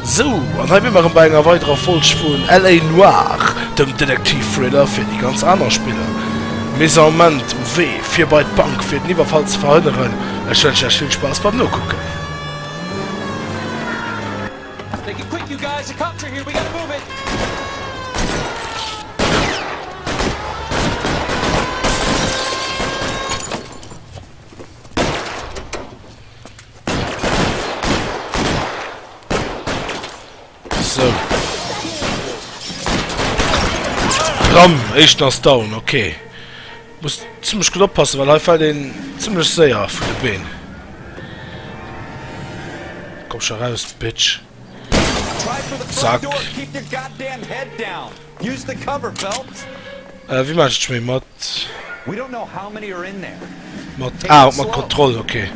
Sou, an hei wier mer erëm bei enger weiderer Folg vun LA. Noire, dem Detektiv-Thriller fir déi ganz aner Spiller. Mir sinn am Moment um Wee fir bei d'Bank fir den Iwwerfall ze verhënneren. Ech wënschen iech vill Spaass beim Nokucken. Sou. Bram, éischten ass down, okay. Muss zimmlech gutt oppassen, well hei fält een zimmlech séier vun de Been. Komm scho raus, Bitch. Zack. Äh, wéi maache ech méi mat? Mat, ah, mat Kontroll, okay.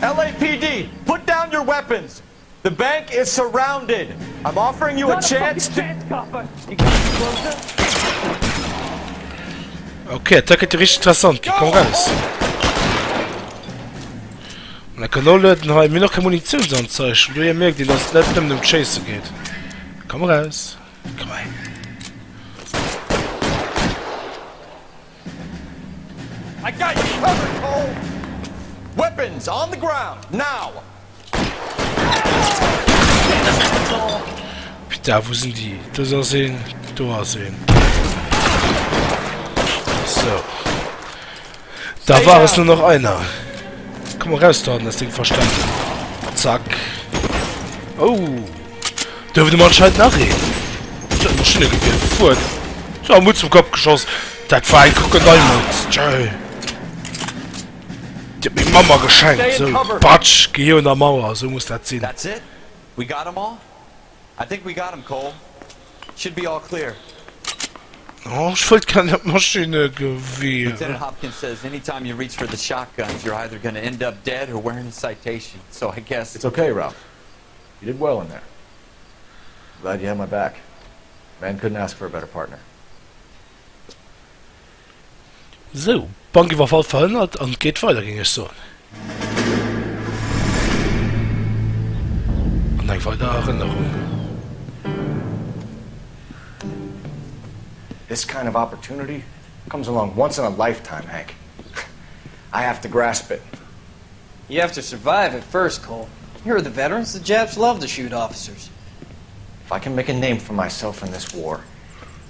LAPD, put down your weapons! The bank is surrounded! I'm offering you a chance to. Okay, dat gëtt jo richteg interessant ginn. Komm raus! An da kann nolueden hei. Mir hunn och keng Munitionsanzeig. Dohier mierkt een, dass et net nëmmen ëm d'Schéisse geet. Komm raus! Komm hei! I got you covered, Cole! Weapons on the ground, now! Putain, wou sinn déi? Do ass een, do ass een. So. Da war es nur noch einer. Komm mal raus da, das Ding verstanden. Zack. Oh. Dürfen wir anscheinend nach een. Maschinengewehr. Fuert. So, Mut zum Kopf geschoss. Dat war eng Krokodilmutz. Tschö. Déi huet meng Mamm mer geschenkt. Sou, Batsch, Gehir un der Mauer, sou muss dat sinn. That's it? We got 'em all? I think we got 'em, Cole. Should be all clear. Oh, ech wëllt gär dat Maschinnegewier. Lieutenant Hopkins says anytime you reach for the shotguns, you're either gonna end up dead or wearing a citation. So I guess. It's okay, Ralph. You did well in there. Glad you had my back. Man couldn't ask for a better partner. Sou, Bankiwwerfall verhënnert an et geet weider, géing ech soen. An eng weider Erënnerung. This kind of opportunity comes along once in a lifetime, Hank. I have to grasp it. You have to survive it first, Cole. Here are the veterans, the Japs love to shoot officers. If I can make a name for myself in this war,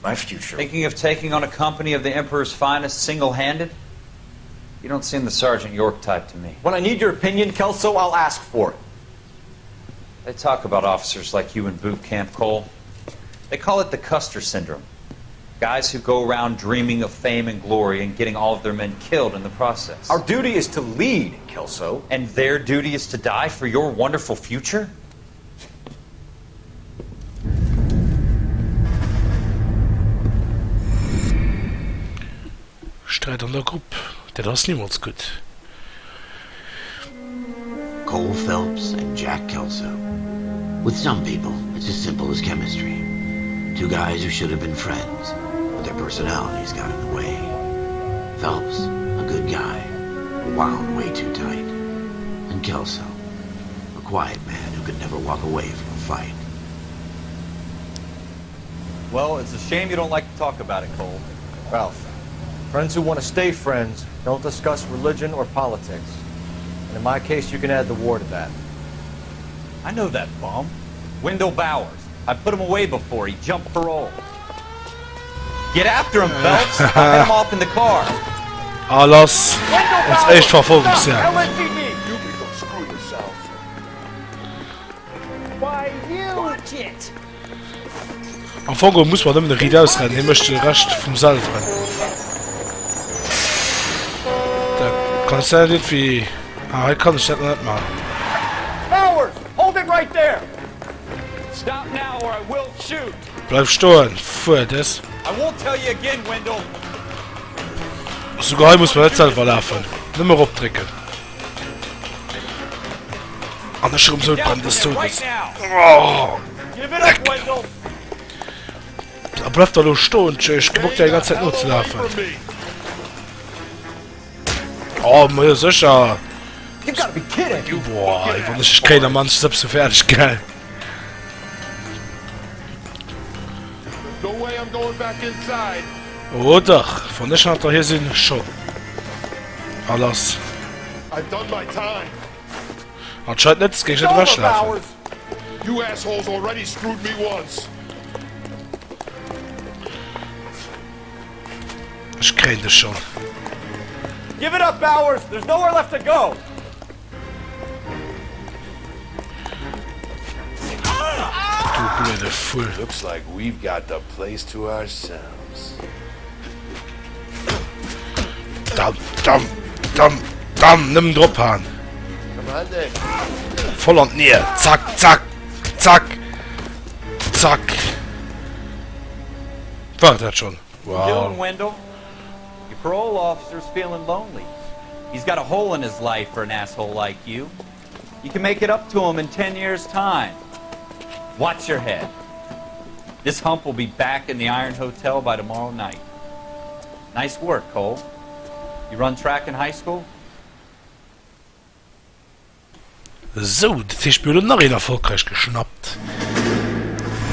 my future. Thinking of taking on a company of the Emperor's finest single-handed? You don't seem the Sergeant York type to me. When I need your opinion, Kelso, I'll ask for it. They talk about officers like you in boot camp, Cole. They call it the Custer syndrome. Guys who go around dreaming of fame and glory and getting all of their men killed in the process. Our duty is to lead, Kelso. And their duty is to die for your wonderful future? Sträit an der Grupp, dat ass nimools gutt. Cole Phelps and Jack Kelso. With some people, it's as simple as chemistry. Two guys who should have been friends, but their personalities got in the way. Phelps, a good guy, wound way too tight. And Kelso, a quiet man who could never walk away from a fight. Well, it's a shame you don't like to talk about it, Cole. Ralph, friends who want to stay friends don't discuss religion or politics. And in my case, you can add the war to that. I know that bum. Wendell Bowers. I put him away before. He jumped parole. Get after him, Phelps. I'll head him off in the car. A lass! Ons éischt Verfolgungsjagd. Am Fong geholl muss mer nëmmen riit ausrennen, hie mécht de Rescht vum selwen. Da kann ech dat net iergendwéi... Ah, hei kann ech dat nach net maachen. Bleif stoen, fuer des. Souguer hei muss mer net selwer lafen, nëmme eropdrécken. An ech erëm Soudbrennen des Todes. Oh, leck. A bleif da lo stoen, tschö, ech hu Bock der déi ganz Zäit nozelafen. Oh, ma jo sécher. You've got to be kidding! Boah, ey, wann ech dech kréien, da man ech dech selbst sou fäerdeg, gell? Oh dach, wann ech hanner der hier sinn, schonn. A lass. Anscheinend net, géing ech net ewechlafen. Ech kréien dech schonn. Give it up, Bowers! There's nowhere left to go! Du blöde Vull. Looks like we've got the place to ourselves. Dam, dam, dam, dam, nëmmen drop haen. Voll an d'Nier. Zack, zack, zack, zack. War dat schon? Wow. Doing, Wendell? Your parole officer's feeling lonely. He's got a hole in his life for an asshole like you. You can make it up to him in 10 years' time. Watch your head. This hump will be back in the Iron Hotel by tomorrow night. Nice work, Cole. You run track in high school? Sou, dat heescht mir hunn elo nach een erfolgräich geschnappt.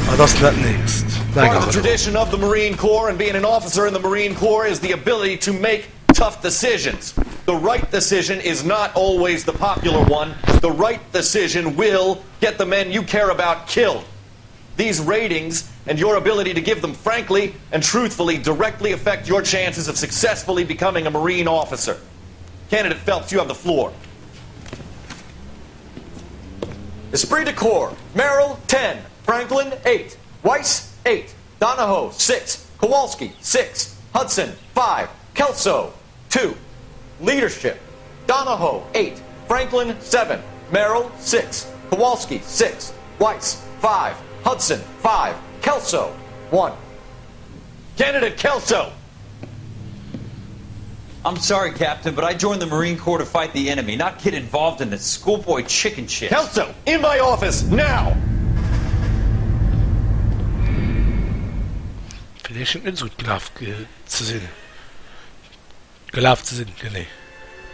Wat ass denn dat nächst? Nach eng Part of the Erënnerung. tradition of the Marine Corps and being an officer in the Marine Corps is the ability to make tough decisions. The right decision is not always the popular one. The right decision will get the men you care about killed. These ratings and your ability to give them frankly and truthfully directly affect your chances of successfully becoming a Marine officer. Candidate Phelps, you have the floor. Esprit de Corps, Merrill, 10. Franklin, 8. Weiss, 8. Donahoe, 6. Kowalski, 6. Hudson, 5. Kelso, 2. Leadership, Donahoe, 8. Franklin, 7. Merrill, 6. Kowalski, 6. Weiss, 5. Hudson, 5. Kelso, 1. Candidate Kelso! I'm sorry, Captain, but I joined the Marine Corps to fight the enemy, not get involved in this schoolboy chicken shit. Kelso, in my office, now! Fir dee schéngt net esou gutt gelaf ze sinn. Gelaf ze sinn, genee.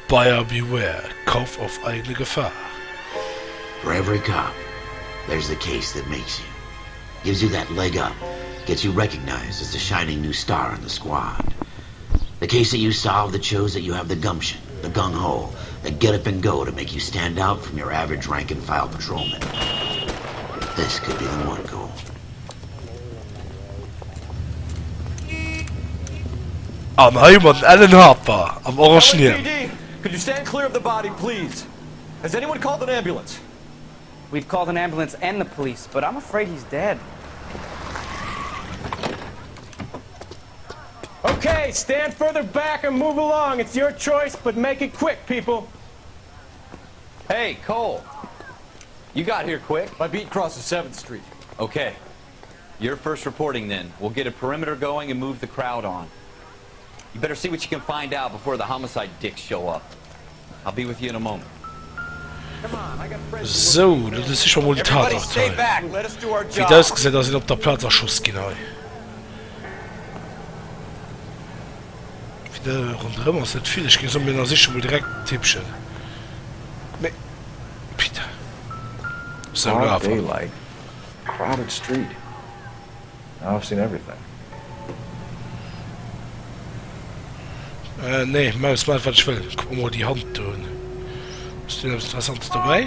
Buyer beware, Kauf auf eigene Gefahr. For every cop, there's the case that makes you. Gives you that leg up, gets you recognized as the shining new star in the squad. The case that you solve that shows that you have the gumption, the gung-ho, the get up and go to make you stand out from your average rank and file patrolman. This could be the one goal. An hei hu mer den Alan Harper am orangen Hiem. LAPD, could you stand clear of the body, please? Has anyone called an ambulance? We've called an ambulance and the police, but I'm afraid he's dead. Okay, stand further back and move along. It's your choice, but make it quick, people. Hey, Cole. You got here quick. My beat crosses 7th Street. Okay. You're first reporting then. We'll get a perimeter going and move the crowd on. You better see what you can find out before the homicide dicks show up. I'll be with you in a moment. Sou, dat ass sicher mol déi Everybody stay Tatort hei. back. Let us do our Wéi et job. ausgesäit ass een op der Plaz erschoss ginn hei. Wéi de ronderëm ass net vill. Ech géing soen, mir ënnersiche mol direkt d'Tippchen. Mee, putain. Sou, elo Broad awer. daylight, crowded street. Now I've seen everything. Äh, nee, Maus, maach wat ech wëll. Kuck mer mol déi Hand do un. Ass do eppes Interessantes dobäi?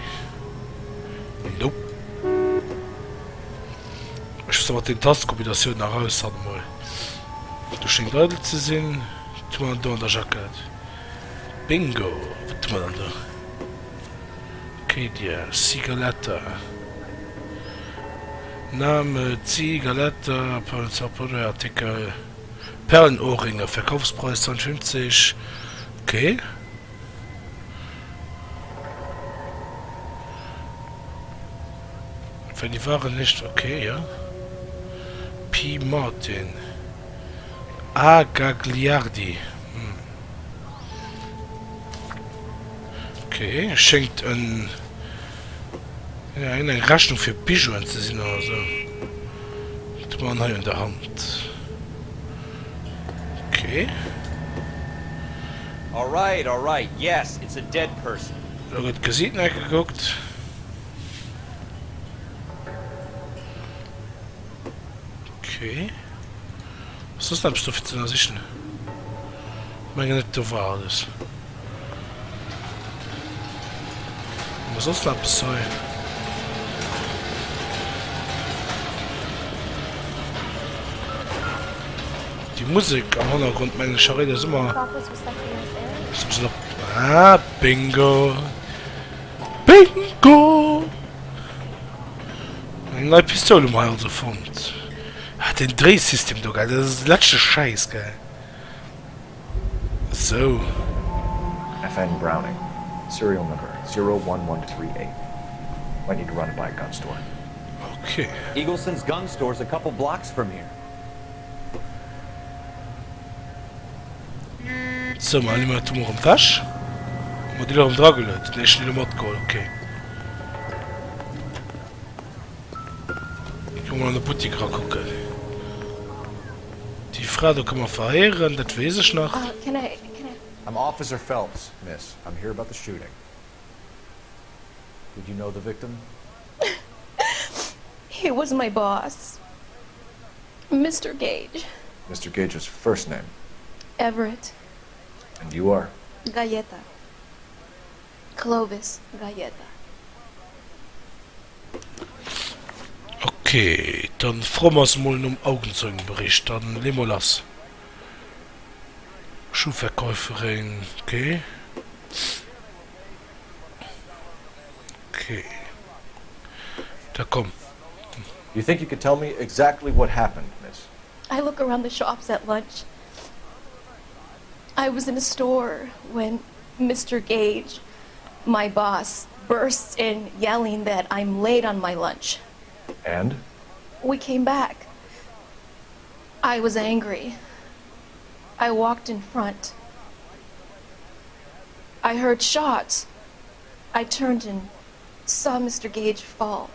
Nope. Ech muss awer den Tastekombinatiounen nach rausfannen mol. Do schéngt eidel ze sinn. Wat hu mer dann do an der Jackett? Bingo! Wat hu mer dann do? Kedia, Sigaletta. Name, Zigaletta, Artikel, Perlenohrringe, Verkaufspreis 250, okay. Wenn die Ware nicht, okay, ja. P. Martin. A. Gagliardi. Hm. Okay, schéngt en ja, eng Rechnung fir Bijouen ze sinn oder sou. Wat hu mer dann hei un der Hand? Okay. All right, all right. Yes, it's a dead person. Elo gëtt d'Gesiit nach gekuckt. Okay. Ass soss nach eppes do fir ze ënnersichen? Mengen net, do war alles. Hu mer soss nach eppes hei? Déi Musek am Hannergrond mengen ech verréit eis ëmmer dass eppes an der. Ah, Bingo! Bingo! Eng nei Pistoul hu mer hei also fonnt. Ah, den Dréisystem do, gell, dat ass de leschte Schäiss, gell. Sou. FN Browning, serial number 01138. Might need to run it by a gun store. Okay. Eagleson's gun store's a couple blocks from here. Sou, ma Limette hu mer erëm wech. Hu mer déi elo erëm drageluet? Nee, ech hunn déi elo matgeholl, okay. Gi mer mol an de Buttik erakucken. Déi Fra do ka mer verhéieren, dat weess ech nach. I'm Officer Phelps, miss. I'm here about the shooting. Did you know the victim? He was my boss. Mister Gage. Mister Gage's first name? Everett. And you are? Galleta. Clovis Galleta. Ok, dann froe mer se mol nom Augenzeugenbericht. Dann lee mol lass. Schuhverkäuferin, ok. Ok. Da komm. You think you could tell me exactly what happened, miss? I look around the shops at lunch. I was in a store when Mr. Gage, my boss, bursts in yelling that I'm late on my lunch. And? We came back. I was angry. I walked in front. I heard shots. I turned and saw Mr. Gage fall.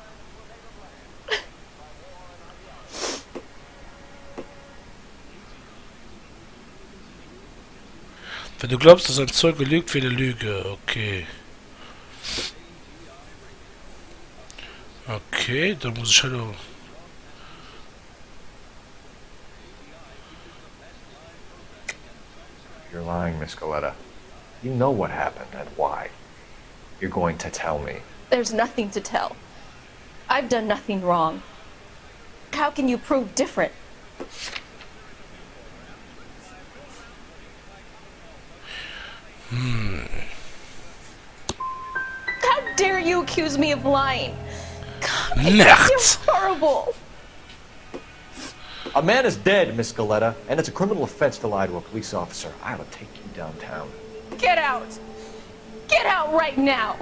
Wenn du glaubst, dass ein Zeuge lügt, wähle Lüge. Okay. Okay, da muss ich hallo. You're lying, Miss Galetta. You know what happened and why. You're going to tell me. There's nothing to tell. I've done nothing wrong. How can you prove different? Hmm. How dare you accuse me of lying? God, Merde. You're horrible. A man is dead, Miss Galetta, and it's a criminal offense to lie to a police officer. I will take you downtown. Get out! Get out right now!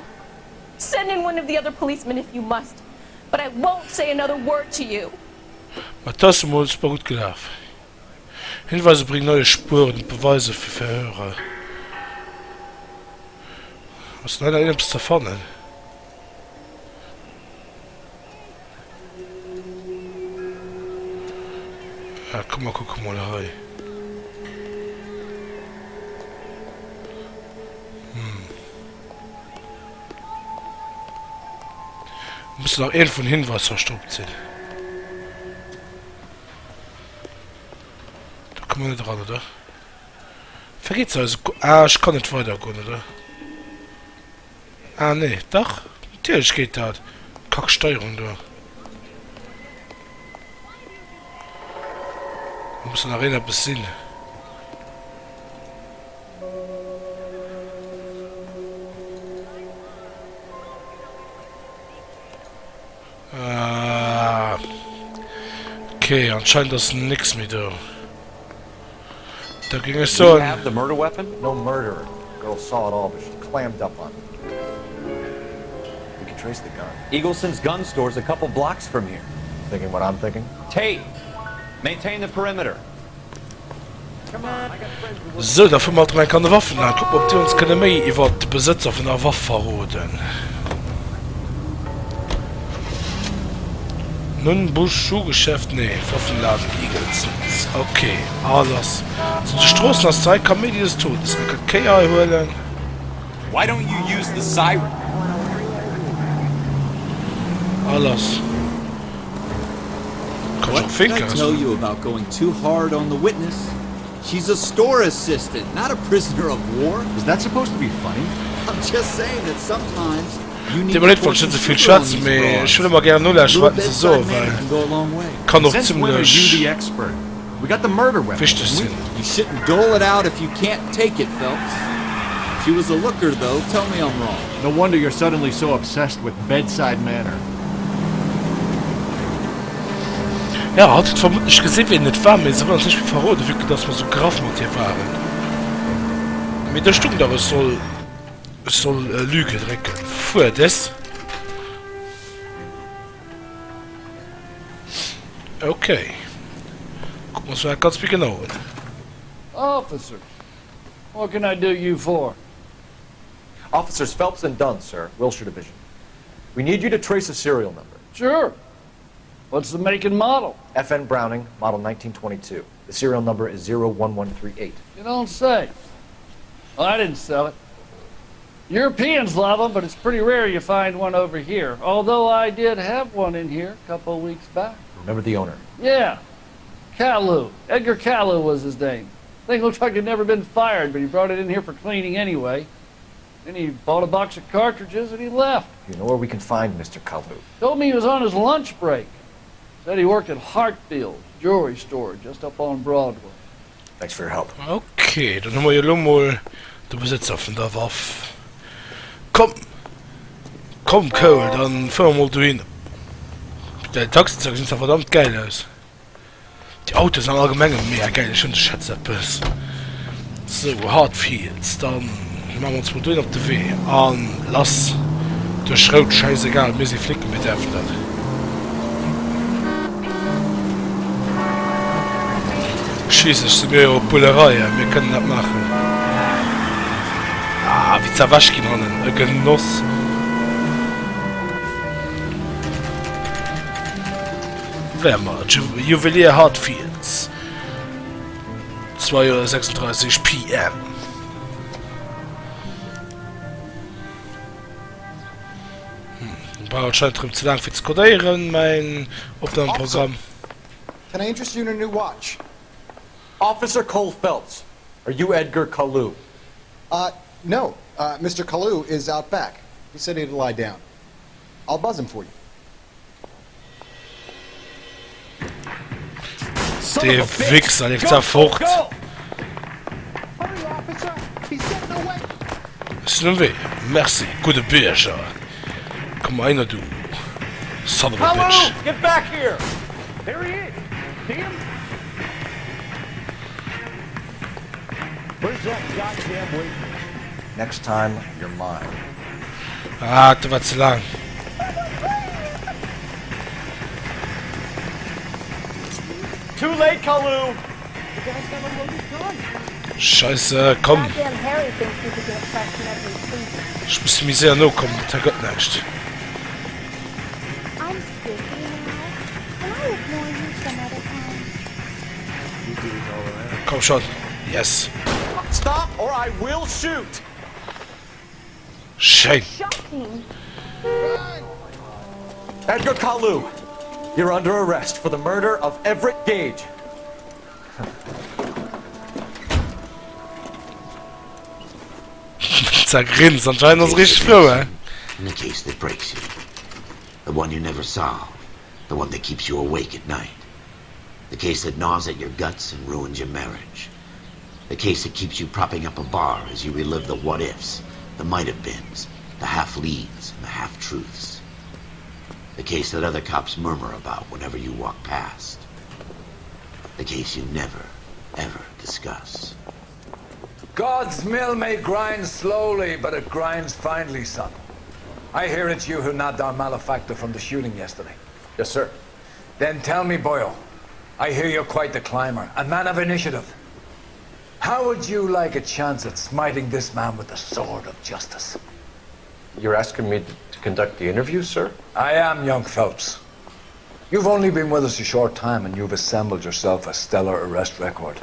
Send in one of the other policemen if you must, but I won't say another word to you. Ma dat ass emol super gutt gelaf. Hinweise bringen neue Spuren und Beweise für Verhörer. Ass denn hei nach iergendeppes ze fannen? Ah, komm mer kucke mol hei. Hm. Muss nach een vun Hinweis verstoppt sinn. Da komme mer net ran, oder? Vergeet se eise Ko Ah, ech kann net weidergoen, oder? Ah nee, dach, natierlech geet dat. Kack Steierung do. Da muss nach een eppes sinn. Ah. Okay, anscheinend ass nix méi do. Da géing ech Do you soen. have the murder weapon? No murderer. Girl saw it all, but she clammed up on me. We can trace the gun. Eagleson's gun store's a couple blocks from here. Thinking what I'm thinking? Tate, maintain the perimeter. Sou, da fuere mer alt erëm eng Kéier an de Waffenladen. Kucke mer, ob déi ons kënne méi iwwert de Besëtzer vun der Waff verroden. Nun, Busch, Schuhgeschäft, nee, Waffenladen, Eagleson's. Ok, ah lass. Zu de Stroossen ass hei Kaméidi des Todes. Eng Kéier hei huelen. Why don't you use the siren? A lass. Kann What ech och did I winken? tell you about going too hard on the witness? She's a store assistant, not a prisoner of war. Is that supposed to be funny? I'm just saying that sometimes you need Deet mer to leed pour wann ech some net esou vill sugar on schwätzen, these mee broads. ech wëll ëmmer gären A little nolauschteren wat se soen, bedside manner well can go a long way. kann och Since when are you zimmlech the expert? We got the murder weapon, wichteg didn't we? sinn. You shouldn't dole it out if you can't take it, Phelps. She was a looker, though. Tell me I'm wrong. No wonder you're suddenly so obsessed with bedside manner. Jo, hatt huet vermuttlech gesinn, wien et war, mee se wëll ons net méi verroden, vue que dass mer sou graff mat hir waren. Mee do stung dach, ech soll, ech soll Lüge drécken. Fuer des. Ok. Kucke mer ons mol dat Ganzt méi genau un. Officers, what can I do you for? Officers Phelps and Dunn, sir, Wilshire Division. We need you to trace a serial number. Sure. What's the make and model? FN Browning, model 1922. The serial number is 01138. You don't say. Well, I didn't sell it. Europeans love them, but it's pretty rare you find one over here. Although I did have one in here a couple of weeks back. Remember the owner? Yeah. Kalu. Edgar Kalu was his name. Thing looked like it'd never been fired, but he brought it in here for cleaning anyway. Then he bought a box of cartridges and he left. You know where we can find Mr. Kalu? Told me he was on his lunch break. Said he worked at Hartfield jewelry store just up on Broadway. Thanks for your help. Ok, dann hu mer jo elo mol de Besëtzer vun der Waff. Komm, komm Cole, dann fuere mer mol dohin. Däin Taxi gesinn zwar verdammt gäil aus. Déi Autoen sinn am Allgemenge mega gäil, ech ënnerschätze eppes. Sou, Hartfields, dann maache mer ons mol dohin op de Wee an lass duerch rout, schäisegal, mir si Flicken, mir däerfen dat. Schliisslech si mir jo op Bullerei, mir kënnen dat maachen. Ah, wéi z'erwächt ginn hannen, e Genoss! Wärmer, Juwelier Hartfields, 2:36 PM. Hm, brauch anscheinend rëm ze laang fir ze kodéieren, mäin Opnahmeprogramm. Can I interest you in a new watch? Officer Cole Phelps, are you Edgar Kalu? Uh, no. Uh, Mr. Kalu is out back. He said he'd lie down. I'll buzz him for you. Dee Wichser leeft zwar fort. Ech sinn um Wee. Merci, gudde Bierger. Komm mol heihinner, du Son of a Bitch. Next time, you're mine. Ah, dat war ze laang. Too late, Kalu! Scheisse, komm. Ech muss méi séier nokommen, dat hei gëtt näischt. Komm schon. Yes. Stop or I will shoot! Schéin. Edgar Kalu, you're under arrest for the murder of Everett Gage. Zergrinst, anscheinend ass e richteg frou, he? And the case that breaks you. The one you never solve. The one that keeps you awake at night. The case that gnaws at your guts and ruins your marriage. The case that keeps you propping up a bar as you relive the what-ifs, the might-have-beens, the half-leads, and the half-truths. The case that other cops murmur about whenever you walk past. The case you never, ever discuss. God's mill may grind slowly, but it grinds finely, son. I hear it's you who nabbed our malefactor from the shooting yesterday. Yes, sir. Then tell me, boyo, I hear you're quite the climber, a man of initiative. How would you like a chance at smiting this man with the sword of justice? You're asking me to conduct the interview, sir? I am, young Phelps. You've only been with us a short time and you've assembled yourself a stellar arrest record.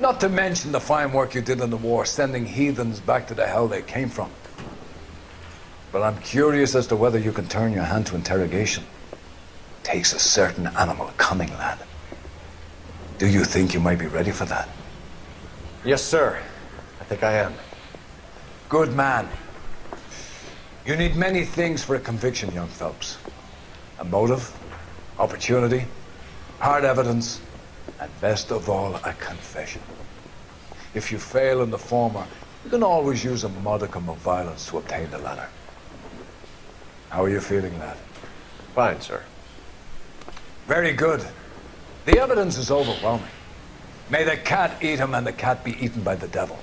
Not to mention the fine work you did in the war, sending heathens back to the hell they came from. But I'm curious as to whether you can turn your hand to interrogation. Takes a certain animal cunning, lad. Do you think you might be ready for that? Yes, sir. I think I am. Good man. You need many things for a conviction, young Phelps. A motive, opportunity, hard evidence, and best of all, a confession. If you fail in the former, you can always use a modicum of violence to obtain the latter. How are you feeling, lad? Fine, sir. Very good. The evidence is overwhelming. May the cat eat him and the cat be eaten by the devil.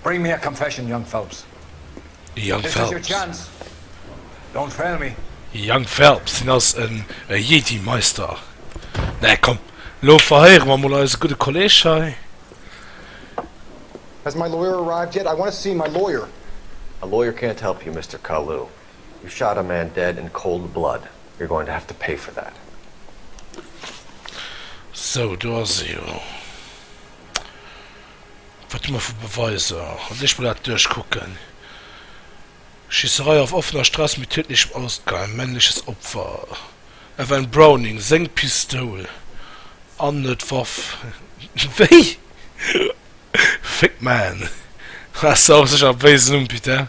Bring me a confession, young Phelps. Young this Phelps. is your chance. Don't fail me. Young Phelps, hien ass en Jedi-Meister. Nee, komm, lo verhéiere mer mol eise gudde Kolleg hei. Has my lawyer arrived yet? I want to see my lawyer. A lawyer can't help you, Mr. Kalu. You shot a man dead in cold blood. You're going to have to pay for that. Sou, do ass e jo. Wat hu mer vu Beweiser? Als éischt mol dat duerchkucken. Schisserei auf offener Straße mit tödlichem Ausgang, männliches Opfer, FN Browning, seng Pistoul an net Waff. Wéi? Fick man. Has de och sécher e béisen Numm, Peter.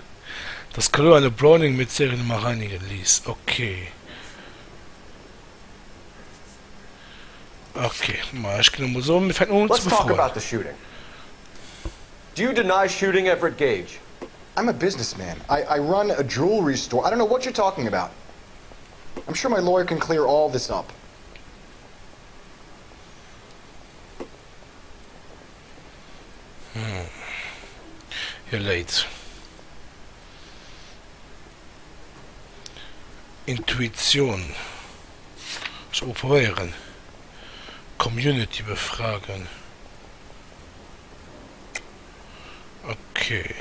Dass Kalu eine Browning mit Seriennummer reinigen ließ. Okay. Okay, ma ech ginn emol soen, mir fänken un ze Let's talk befroen. about the shooting. Do you deny shooting Everett Gage? I'm a businessman. I, I run a jewelry store. I don't know what you're talking about. I'm sure my lawyer can clear all this up. Hmm. Hie léit. Intuition. Ech mol probéieren. Community befragen. Okay.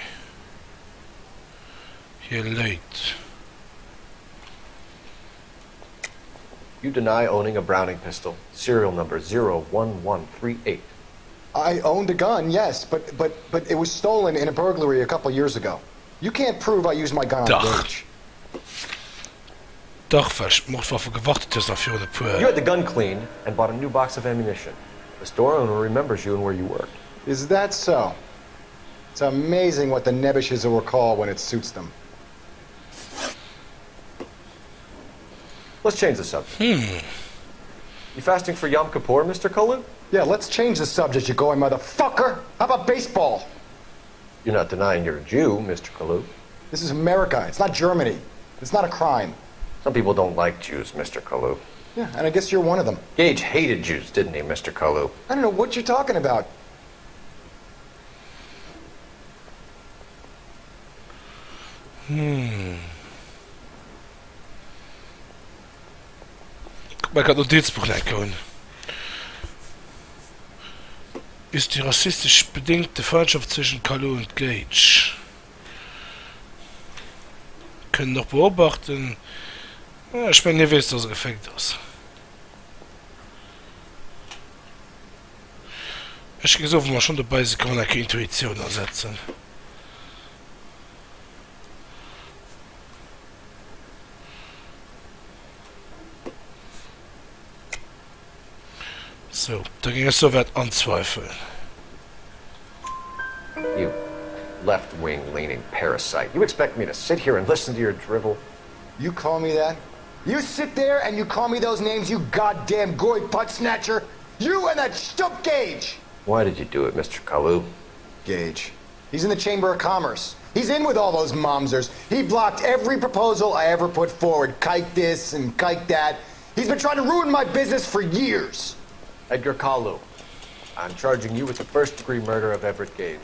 Hie léit. You deny owning a Browning pistol, serial number 01138. I owned a gun, yes, but but but it was stolen in a burglary a couple years ago. You can't prove I used my gun on Dach. Gage. Dach, well ech d'Mordwaffe gewartet hues nach virun e puer. You had the gun cleaned and bought a new box of ammunition. The store owner remembers you and where you worked. Is that so? It's amazing what the nebbishes will recall when it suits them. Let's change the subject. Hmm. You fasting for Yom Kippur, Mr. Kalu? Yeah, let's change the subject, you going motherfucker. How about baseball? You're not denying you're a Jew, Mr. Kalu. This is America. It's not Germany. It's not a crime. Some people don't like Jews, Mr. Kalu. Yeah, and I guess you're one of them. Gage hated Jews, didn't he, Mr. Kalu? I don't know what you're talking about. Hmm. Kuck mal, grad Notizbuch lecken. Ist die rassistisch bedingte Feindschaft zwischen Kalu und Gage. Können noch beobachten. Ja, ech mengen, hie weess, dass e gefaked ass. Ech géing soen, wa mer schonn dobäi sinn, ka mer nach eng Kéier Intuitioun asetzen. Sou, da géing ech souwäit anzweifeln. You left-wing leaning parasite. You expect me to sit here and listen to your drivel? You call me that? You sit there and you call me those names, you goddamn goy butt snatcher! You and that stump Gage! Why did you do it, Mr. Kalu? Gage. He's in the Chamber of Commerce. He's in with all those momsers. He blocked every proposal I ever put forward. Kike this and kike that. He's been trying to ruin my business for years. Edgar Kalu, I'm charging you with the first degree murder of Everett Gage.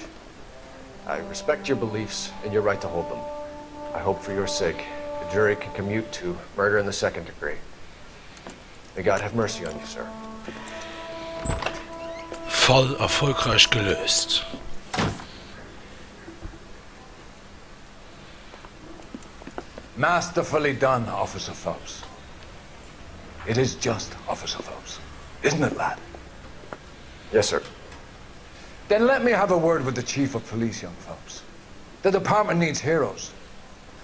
I respect your beliefs and your right to hold them. I hope for your sake the jury can commute to murder in the second degree. May God have mercy on you, sir. Fall erfolgreich gelöst. Masterfully done, Officer Phelps. It is just, Officer Phelps. Isn't it, lad? Yes, sir. Then let me have a word with the Chief of Police, young Phelps. The department needs heroes.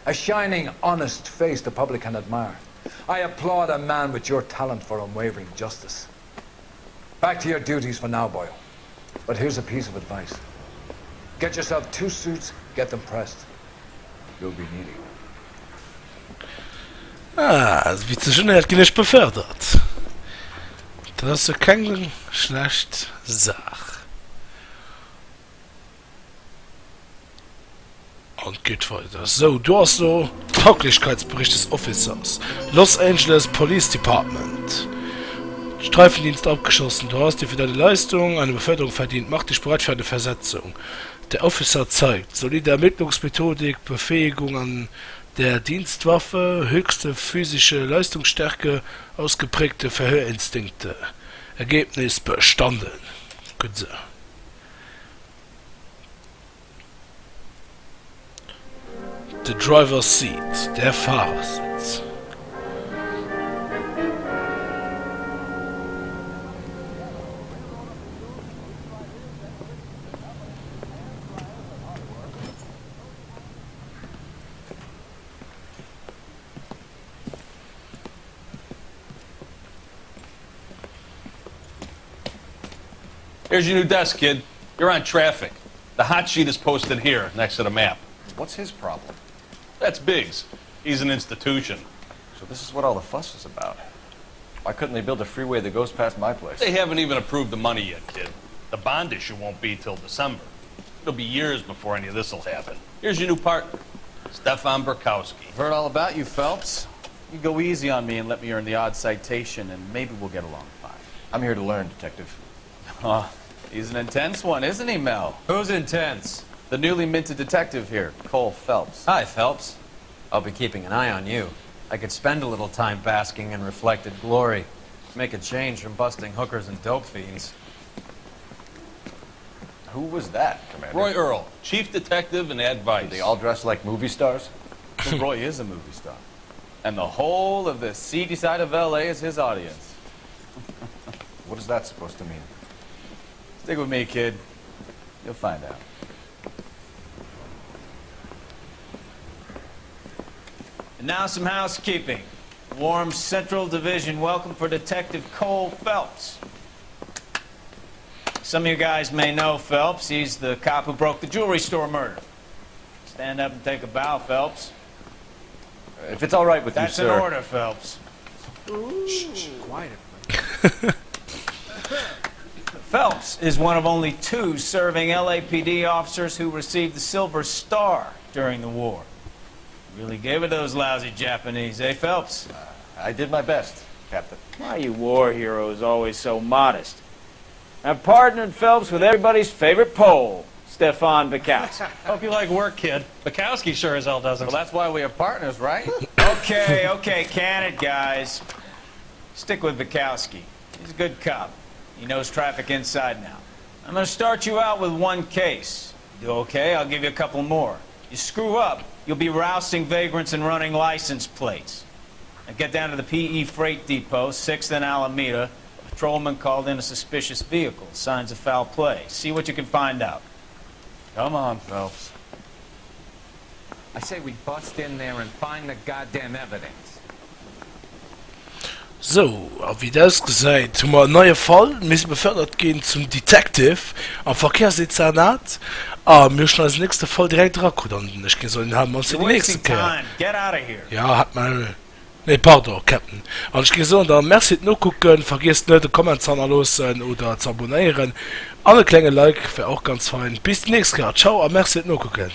A shining, honest face the public can admire. I applaud a man with your talent for unwavering justice. Back to your duties for now, Boyle. But here's a piece of advice. Get yourself two suits, get them pressed. You'll be needing them. Ah, wéi et sech unhéiert, ginn ech befördert. Dat ass jo keng schlecht Saach. An et geet weider. Sou, do ass lo Tauglichkeitsbericht des Officers, Los Angeles Police Department. Streifendienst abgeschlossen. Du hast dir für deine Leistung eine Beförderung verdient. Mach dich bereit für eine Versetzung. Der Officer zeigt solide Ermittlungsmethodik, Befähigung an der Dienstwaffe, höchste physische Leistungsstärke, ausgeprägte Verhörinstinkte. Ergebnis, bestanden. Gutt esou. The driver's seat, der Fahrersitz. Here's your new desk, kid. You're on traffic. The hot sheet is posted here, next to the map. What's his problem? That's Biggs. He's an institution. So this is what all the fuss is about. Why couldn't they build a freeway that goes past my place? They haven't even approved the money yet, kid. The bond issue won't be till December. It'll be years before any of this will happen. Here's your new partner, Stefan Burkowski. Heard all about you, Phelps. You go easy on me and let me earn the odd citation, and maybe we'll get along fine. I'm here to learn, Detective. Oh, he's an intense one, isn't he, Mel? Who's intense? The newly minted detective here, Cole Phelps. Hi, Phelps. I'll be keeping an eye on you. I could spend a little time basking in reflected glory. Make a change from busting hookers and dope fiends. Who was that, Commander? Roy Earl, chief detective and advice. Do they all dress like movie stars? Roy is a movie star. And the whole of the seedy side of L.A. is his audience. What is that supposed to mean? Stick with me, kid. You'll find out. And now some housekeeping. Warm Central Division welcome for Detective Cole Phelps. Some of you guys may know Phelps. He's the cop who broke the jewelry store murder. Stand up and take a bow, Phelps. If it's all right with That's you, sir. an order, Phelps. Shh, shh, quiet. Phelps is one of only two serving LAPD officers who received the Silver Star during the war. Really gave it to those lousy Japanese, eh, Phelps? Uh, I did my best, Captain. Why are you war heroes always so modest? I've partnered Phelps with everybody's favorite Pole, Stefan Bukowski. Hope you like work, kid. Bukowski sure as hell doesn't. Well, that's why we have partners, right? okay, okay, can it, guys. Stick with Bukowski. He's a good cop. He knows traffic inside now. I'm going to start you out with one case. You do okay, I'll give you a couple more. You screw up, you'll be rousting vagrants and running license plates. Now get down to the PE Freight Depot, 6th and Alameda. A patrolman called in a suspicious vehicle. Signs of foul play. See what you can find out. Come on, Phelps. I say we bust in there and find the goddamn evidence. Sou, a wéi et ausgesäit, hu mer en neie Fall. Mir si befördert ginn zum Detective am Verkehrsdezernat a mir hu schonn eisen nächste Fall direkt erakrutt. An ech géing soen, deen hale mer ons fir You're déi nächste wasting Kéier. time. Get out of here. Ja, hat mer. Nee, pardon, Captain. An ech géing soen, da Merci fir d'Nokucken. Vergiesst net, e Comment ze hannerloossen oder ze abonéieren. An e klenge Like wär och ganz fein. Bis déi nächst Kéier. Ciao a Merci fir d'Nokucken.